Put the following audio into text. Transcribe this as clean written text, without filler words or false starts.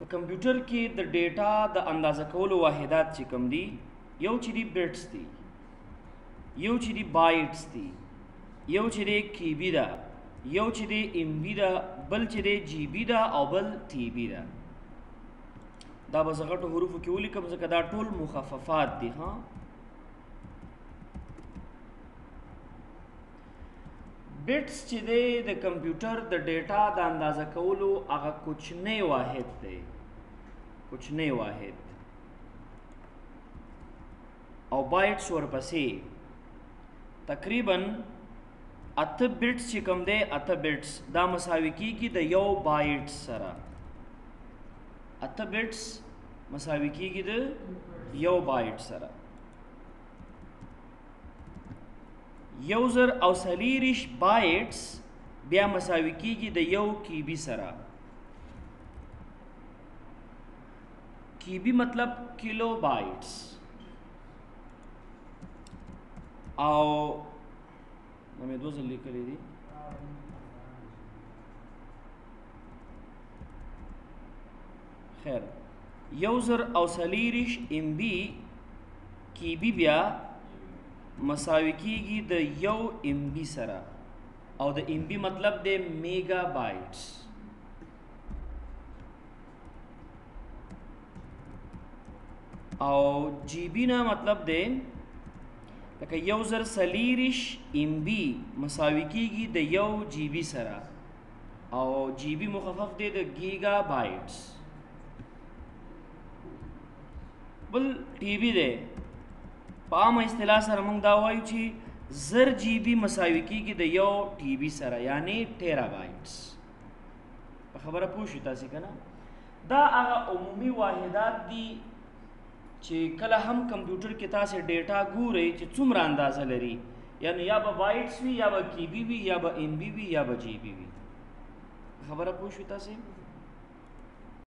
په کمپیوټر کې د ډیټا د اندازه کولو واحدات چې کوم دي، یو چې دي bits دي، یو چې دي bytes دي، یو چې دی KB ده، یو چې دی MB ده، بل چې دی GB ده او بل TB ده. دا به زه غټو حروفو کې ولیکم ځکه دا ټول مخففات دي. ها، bits چې دی د کمپیوټر د ډیټا د اندازه کولو هغه کوچنی واحد دی، کوچنی واحد. او bytes ورپسې تقریبا 8 bits چې کوم دی، 8 bits دا مساوي کیږي د یو بایټ سره. 8 bits مساوي کیږي د یو بایټ سره. 1024 bytes بیا مساوي کیږي د یو KB سره. KB مطلب کیلو بایټس. او دا مې دوه ځل لیکلي دي. خیر، 1024 MB KB بیا مساوي کیږي د یو MB سره، او د MB مطلب دی میگا بایټس. او GB نه مطلب دی لکه 1024 MB مساوي کیږي د یو GB سره، او GB مخفف دی د گیگا بایټس. بل TB دی. په عامه اصطلاح سره موږ دا وایو چې 1000 GB مساوي کیږي د یو TB سره، یعنی ټیرا بایټس. په خبره پوه شئ تاسې که نه؟ دا هغه عمومي واحدات دي چې کله هم کمپیوټر کې تاسې ډیټا ګورئ چې څومره اندازه لري، یعنی یا به bytes وي، یا به KB وي، یا به MB وي، یا به GB وي. خبره پوه شئ تاسې؟